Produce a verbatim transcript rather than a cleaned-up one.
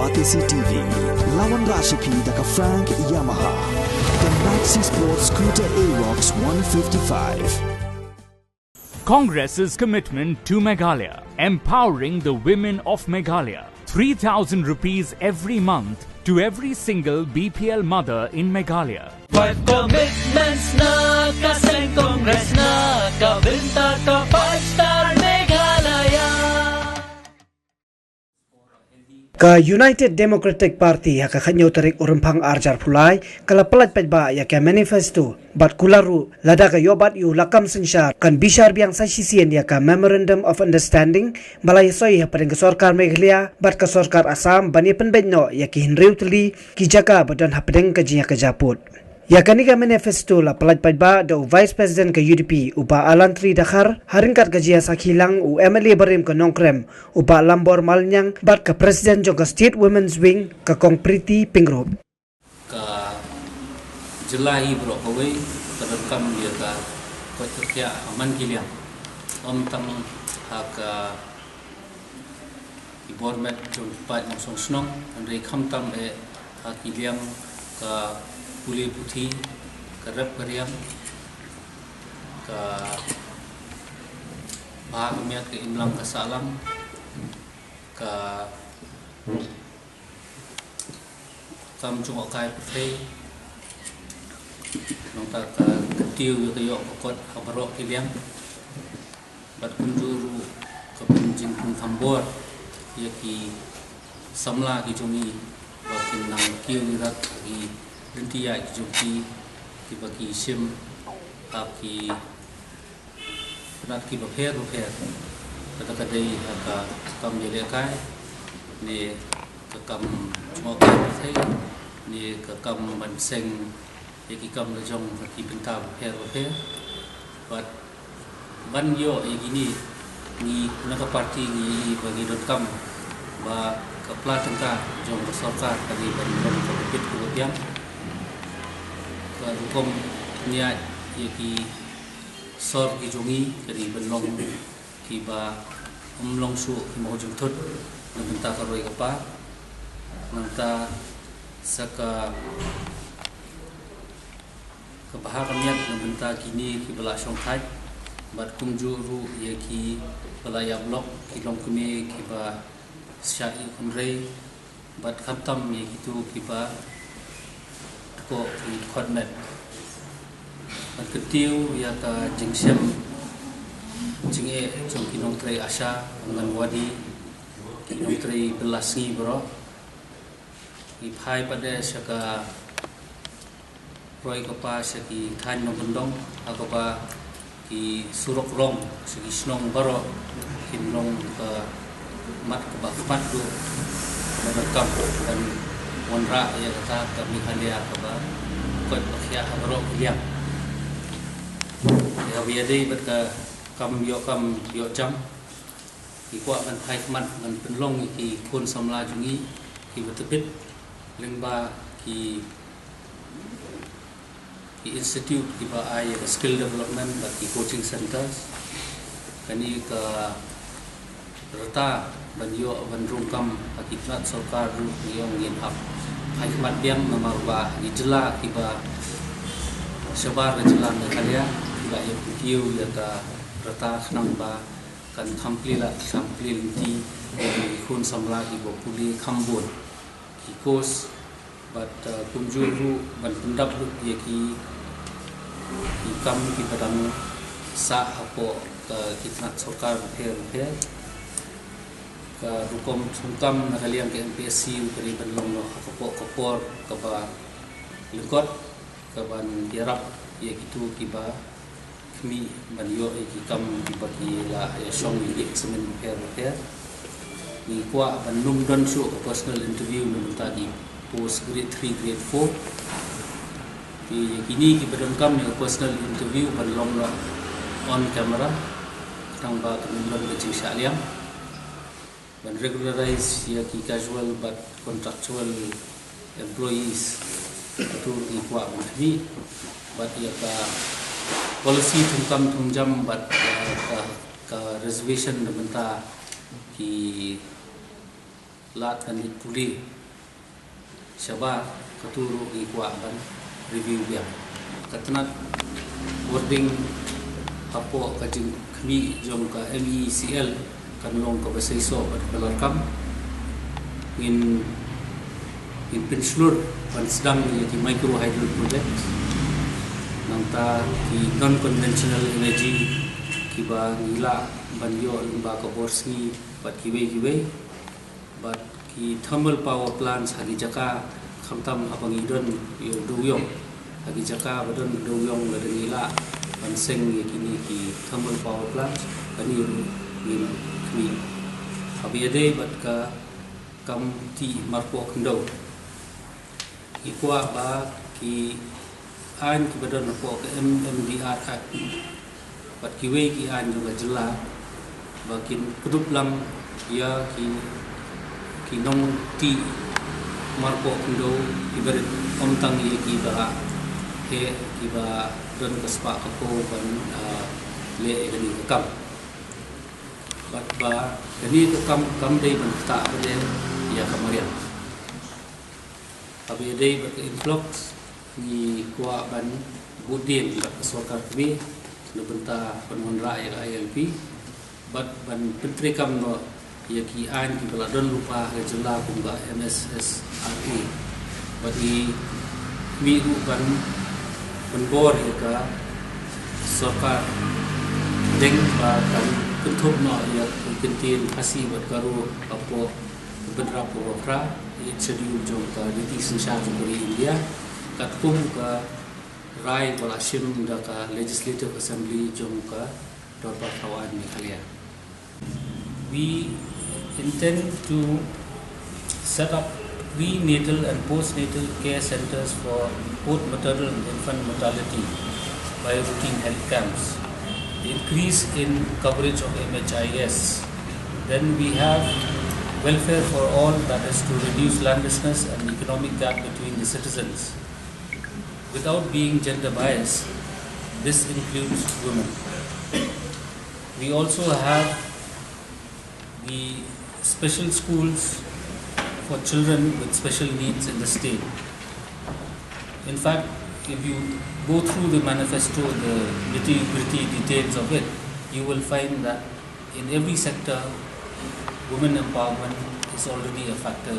Batesi T V, lawan Rashipi da ka Frank Yamaha. The Maxi Sport Scooter Aerox one fifty-five. Congress's commitment to Meghalaya, empowering the women of Meghalaya. Three thousand rupees every month to every single B P L mother in Meghalaya. Five commitments na ka seng Congress na ka bynta ka five star Meghalaya. Ka United Democratic Party ha ka khathynñiew tarik u Rymphang arhajar arphew lai ka la pyllait paidbah ïa ka manifesto bad kular ruh lada ka ïoh bat ïa u lakam synshar kan bishar biang sa shisien ïa ka Memorandum of Understanding ba la ïasoi hapdeng ka sorkar Meghalaya bad ka sorkar Assam ban ïa pynbeit noh ïa ki hynriew tylli ki jaka ba don hapdeng ka jingïakajia pud. Ïa kane ka manifesto la pyllait paidbah da u Vice President ka U D P u Bah Alantri Dkhar, ha ryngkat ka jingïasakhi lang u M L A barim ka Nongkrem u Bah Lambor Malniang bad ka President jong ka State Women's Wing ka Kong Priti Pyngrope. Ka jylla hi baroh kawei ka donkam ïa ka koit ka khiah ha man ki liang, ym tang ha ka ki bor met jong ki paid nongshong shnong, hynrei khamtam eh ha ki liang ka pule puthi, ka rep ka riam, ka bha ka miat, ka imlang ka sahlang, ka kam jngohkai pyrthei, nangta ka kyntiew ïa ka ïoh ka kot ha baroh ki liang. Bad kumjuh ruh ka pynjingpynkhambor ïa ki samla ki jong ngi ba kin nang kiew ïarap ha ki lynti ïaid ki jong ki, kiba ki shim ha ki tnat kiba pher bapher, lada ka dei ha ka kam ïalehkai ne ka kam jngohkai pyrthei ne ka kam ban seng ïa ki kam la jong ha ki bynta bapher bapher. Bad ban ïoh ïa kine, ngi na ka party ngi ïohi ba ngi donkam ba ka pla tyngka jong ka sorkar ka dei ban long kaba bit kaba biang. Ka rukom pynïaid ïa ki sor ki jong ngi ka dei ban long kiba ym long shuh ki mawjongthut na bynta ka roi ka par. Nangta sa ka ka bha ka miat na bynta kine kiba la shongthait, bad kumjuh ruh ïa kiba la ïablok, ki longkmie kiba shah ïa u khynrei, bad khamtam ïa kito kiba tkoh ki dkhot met. Bad kyntiew ïa ka jingshem jingeh jong ki nongtrei ASHA, Anganwadi, ki nongtrei bylla sngi baroh. Ngi phai pat de sha ka roi ka par sha ki thaiñ nongkyndong, ha kaba ki surok rong sha ki shnong baroh kin long ka mat kaba khmat duh, kaba donkam ban wanrah ïa kata ka Meghalaya kaba koit ba khiah ha baroh ki liang. Ïa ba ïadei bad ka kam ïoh kam ïoh jam, ngi kwah ban phai khmat ban pynlong ïa ki khun samla jong ngi kiba tbit lyngba ki ki institute kiba ai ïa ka skill development bad ki coaching centers. Kane ka rta ban ïoh ban rung kam ha ki tnat sorkar ruh ngi ong ngin hap phai khmat biang, namar ba ha ki jylla kiba shabar ka jylla Meghalaya ki la ïa pynkiew ïa ka rta khnang ba kan kham plie lah kham plie lynti ïa ki khun samla kiba pule kham bun ki course. Bad, uh, kumjuh ruh ban pyndap lut ïa ki, ki kam kiba dang sah hapoh, uh, ki tnat sorkar bapher bapher. Ka rukom thungkam na ka liang ka M P S C ka dei ban long noh ha ka por, ka por kaba lyngkot, kaban ïarap ïa kito kiba khmih ban ïoh ïa ki kam kiba ki la ïa shong ïa ki assignment bapher bapher. Ngi kwah ban ym don shuh ka personal interview na bynta ki post grade three, grade four. Ki, ïa kine kiba donkam ïa ka personal interview ban long noh on camera, tang ba kan ym don ka jingshah liang. Ban regularize ïa ki casual bad contractual employees, tu ngi kwah ban khmih. Bad ïa ka policy thungkam thungjam bad, eh, ka, ka reservation na bynta ki Lad ban leit pule shabar, katu ruh ngi kwah ban review biang. Ka tnat wording hapoh ka jingkhmih jong ka M E E C L kan long kaba seisoh bad kaba larkam. Ngin, ngin pynshlur ban sdang ïa ki micro hydro project, nangta ki non conventional energy kiba ngi lah ban ïoh lyngba ka bor sngi bad kiwei kiwei. Bad ki thermal power plants ha ki jaka, khamtam haba ngi don ïa u dewïong, ha ki jaka ba don u dewïong lada ngi lah ban seng ïa kine ki thermal power plants, kane ruh ngin khmih. Haba ïadei bad ka kam tih marpoh khyndew, ngi kwah ba ki aiñ kiba don hapoh ka M M D R Act bad kiwei ki aiñ jong ka jylla ba kin kdup lang ïa ki, ki nongtih marpoh khyndew kiba rit, ym tang ïa kiba heh, kiba don ka spah ka phew ban, ah, leh ïa kane ka kam. Bad ba kane ka kam kam dei ban ktah pat ïa ka mariang. Haba ïadei bad ka influx, ngi kwah ban bud dien bad ka sorkar kmie na bynta ban wanrah ïa ka I L P bad ban pyntreikam noh ïa ki aiñ kiba la don lypa ha ka jylla kumba M S S R A. Bad ngi, ngi ruh ban pynbor ïa ka sorkar deng ba kan kynthup noh ïa ki kyntien Khasi bad Garo hapoh ka bynrap kaba phra, Eighth Schedule jong ka Riti Synshar jong ka ri India, katkum ka rai ba la shim da ka Legislative Assembly jong ka Dorbar Thaw Aiñ Meghalaya. We intend to set up prenatal and postnatal care centers for both maternal and infant mortality by routine health camps, increase in coverage of M H I S. Then we have welfare for all, that is to reduce landlessness and economic gap between the citizens. Without being gender biased, this includes women. We also have the special schools for children with special needs in the state. In fact, if you go through the manifesto, the nitty-gritty details of it, you will find that in every sector, women empowerment is already a factor.